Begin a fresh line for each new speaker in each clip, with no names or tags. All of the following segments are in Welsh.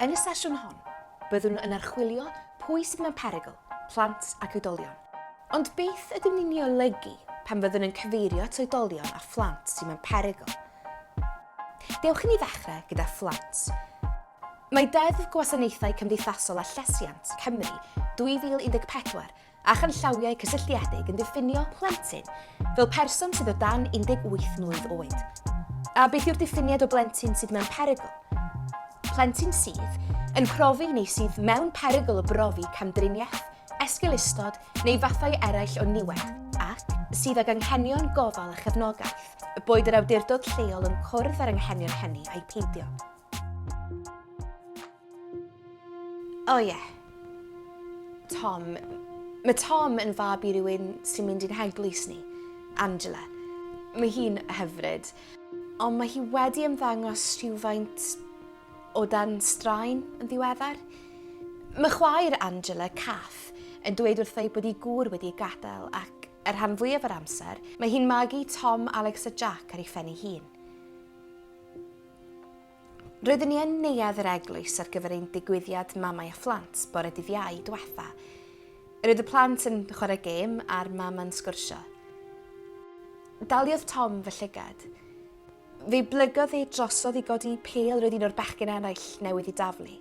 Yn y sesiwn hon, byddwn yn archwilio pwy sydd mewn perygl, plant ac oedolion. Ond beth ydym ni'n ei olygu pan fyddwn yn cyfeirio at oedolion a phlant sydd mewn perygl? Dewch i ni ddechrau gyda phlant. Mae Deddf Gwasanaethau Cymdeithasol a Llesiant, Cymru, 2014 a chanllawiau cysylltiedig yn diffinio plentyn fel person sydd o dan 18 mlwydd oed. A beth yw'r diffiniad o blentyn sydd mewn perygl? Plentyn sydd yn profi neu sydd mewn perygl o brofi camdriniaeth, esgeulustod neu fathau eraill o niwed, ac sydd ag anghenion gofal a chefnogaeth, boed yr awdurdod lleol yn cwrdd â'r anghenion hynny ai peidio. O ie. Tom. Mae Tom yn fab i rywun sy'n mynd i'n heglwys ni, Angela. Mae hi'n hyfryd, ond mae hi wedi ymddangos rhywfaint o dan straen yn ddiweddar. Mae chwaer Angela, Kath, yn dweud wrtha i bod ei gŵr wedi ei gadael ac y rhan fwyaf o'r amser, mae hi'n magu Tom, Alex a Jack ar ei phen ei hun. Roeddwn i yn neuadd yr eglwys ar gyfer ein digwyddiad Mamau a Phlant bore dydd Iau diwetha. Roedd y plant yn chwarae gêm a'r mama'n sgwrsio. Daliodd Tom fy llygad. Fe blygodd e drosodd i godi pêl roedd un o'r bechgyn eraill newydd i daflu.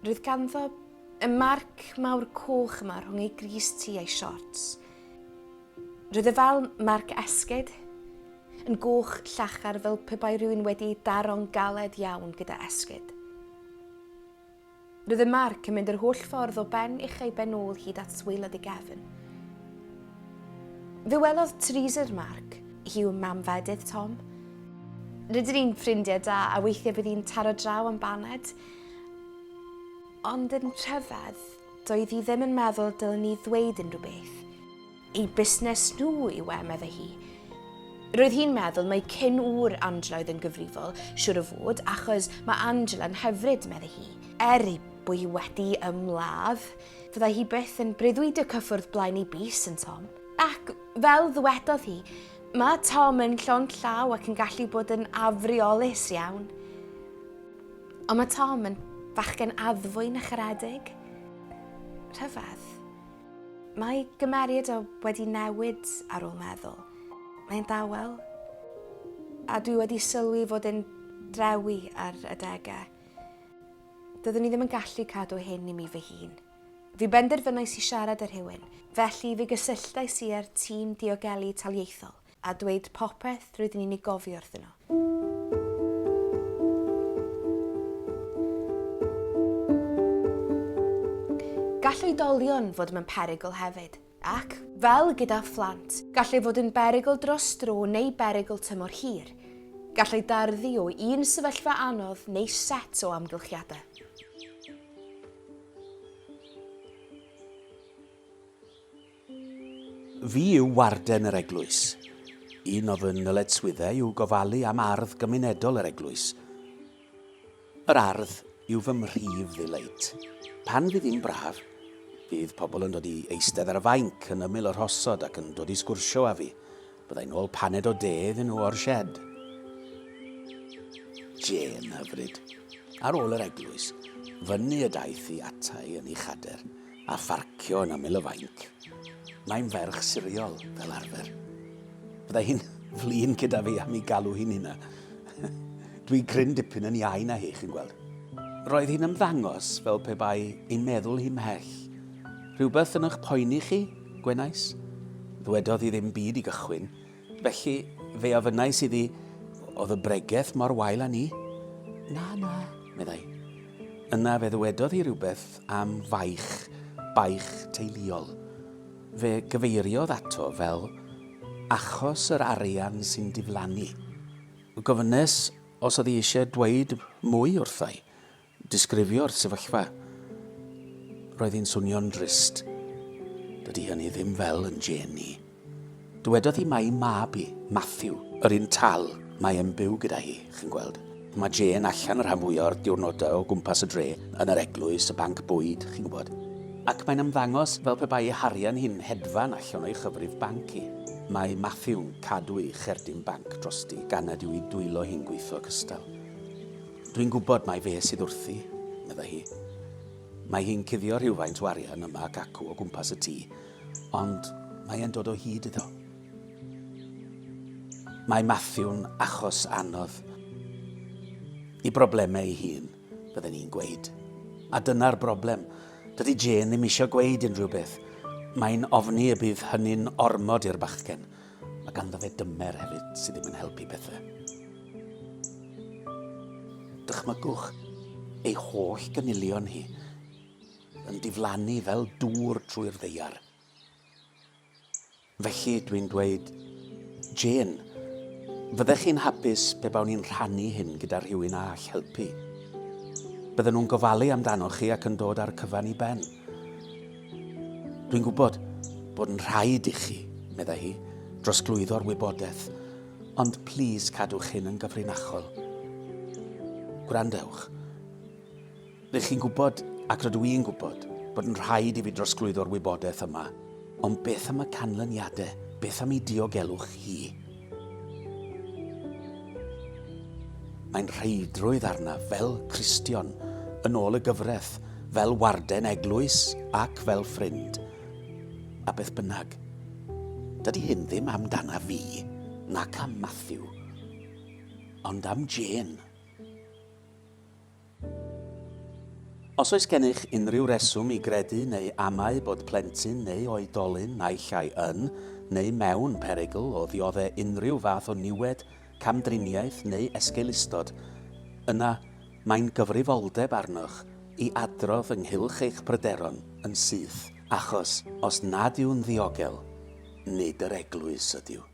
Roedd ganddo y marc mawr coch yma rhwng ei grys T a'i shorts. Roedd e fel marc esgid, yn goch llachar fel pe bai rhywun wedi ei daro'n galed iawn gyda esgid. Roedd y marc yn mynd yr holl ffordd o ben ucha i ben ôl hyd at waelod ei gefn. Fe welodd Teresa'r marc, hi yw mam fedydd Tom. Rydyn ni'n ffrindiau da a weithiau bydd hi'n taro draw am baned. Ond yn rhyfedd, Doedd hi ddim yn meddwl dylen ni ddweud unrhyw beth. Eu busnes nhw yw e, meddai hi. Roedd hi'n meddwl mai cyn ŵr Angela oedd yn gyfrifol, siwr o fod, achos mae Angela'n hyfryd, meddai hi. Er ei bod hi wedi ymladd, fyddai hi byth yn breuddwydio cyffwrdd blaen ei bys yn Tom. Ac, fel ddwedodd hi, mae Tom yn llond llaw ac yn gallu bod yn afreolus iawn. Ond mae Tom yn fachgen addfwyn a charedig. Rhyfedd. Mae gymeriad o wedi newid ar ôl meddwl. Mae'n dawel. A dwi wedi sylwi fod e'n drewi ar adegau. Doeddwn i ddim yn gallu cadw hyn i mi fy hun. Fi benderfynais i siarad â rhywun, felly fe gysylltais i â'r tîm diogelu taliaethol a dweud popeth roeddwn i'n ei gofio wrthyn nhw. Gall oedolion fod mewn perygl hefyd, ac, fel gyda phlant, gallai fod yn berygl dros dro neu berygl tymor hir. Gallai darddu o un sefyllfa anodd neu set o amgylchiadau.
Fi yw warden yr eglwys. Un o fy nyletswyddau yw gofalu am ardd gymunedol yr eglwys. Yr ardd yw fy mhrif ddileit. Pan fydd hi'n braf, bydd pobl yn dod i eistedd ar y fainc yn ymyl y rhosod ac yn dod i sgwrsio â fi. Byddai'n ôl paned o de iddyn nhw o'r shed. Jane hyfryd. Ar ôl yr eglwys, fyny y daeth hi ata i yn ei chader, a pharcio yn ymyl y fainc. Mae'n ferch siriol, fel arfer. Byddai hi'n flin gyda fi am ei galw hi'n hynna. Dwi cryn dipyn yn iau na hi, chi'n gweld. Roedd hi'n ymddangos fel pe bai ei meddwl hi mhell. Rhywbeth yn eich poeni chi? Gwenais. Ddwedodd hi ddim byd i gychwyn, felly fe ofynnais iddi, Oedd y bregeth mor wael â 'ny? Na, na, meddai. Yna fe ddywedodd hi rywbeth am faich, baich teuluol. Fe gyfeiriodd ato fel achos yr arian sy'n diflannu. Gofynnes os oedd hi eisiau dweud mwy wrtha i. Disgrifio'r sefyllfa. Roedd hi'n swnio'n drist. Dydy hynny ddim fel yn Jane ni. Dywedodd hi mai mab hi, Matthew, yr un tal, mae e'n byw gyda hi, chi'n gweld. Mae Jane allan y rhan fwyaf o'r diwrnodau o gwmpas y dre, yn yr eglwys, y banc bwyd, chi'n gwybod. Ac mae'n ymddangos fel pe bai ei harian hi'n hedfan allan o'i chyfrif banc hi. Mae Matthew'n cadw ei cherdyn banc drosti gan nad yw ei dwylo hi'n gweithio cystal. Dwi'n gwybod mai fe sydd wrthi. meddai hi. Mae hi'n cuddio rhywfaint o arian yma ac acw o gwmpas y tŷ, ond mae e'n dod o hyd iddo. Mae Matthew'n achos anodd. I broblemau ei hun, bydden i'n gweud. A dyna'r broblem. Dydy Jane ddim eisiau gweud unrhyw beth. Mae'n ofni y bydd hynny'n ormod i'r bachgen. Mae ganddo fe dymer hefyd sydd ddim yn helpu pethau. Dychmygwch ei holl gynilion hi yn diflannu fel dŵr trwy'r ddaear. Felly dwi'n dweud, Jane, fyddech chi'n hapus pe bawn i'n rhannu hyn gyda rhywun a all helpu? Bydden nhw'n gofalu amdanoch chi ac yn dod â'r cyfan i ben. Dwi'n gwybod bod yn rhaid i chi, meddai hi, drosglwyddo'r wybodaeth, ond plîs cadwch hyn yn gyfrinachol. Gwrandewch. Rydych chi'n gwybod, ac rydw i'n gwybod, bod yn rhaid i fi drosglwyddo'r wybodaeth yma, ond beth am y canlyniadau? Beth am ei diogelwch hi? Mae'n rheidrwydd arnaf fel Cristion, yn ôl y gyfraith, fel warden eglwys ac fel ffrind. A beth bynnag, dydy hyn ddim amdana fi, nac am Matthew, ond am Jane. Os oes gennych unrhyw reswm i gredu neu amau bod plentyn neu oedolyn naill ai yn neu mewn perygl o ddiodde' unrhyw fath o niwed, camdriniaeth neu esgeulustod, yna mae'n gyfrifoldeb arnoch i adrodd ynghylch eich pryderon yn syth, achos os nad yw'n ddiogel, nid yr eglwys ydyw.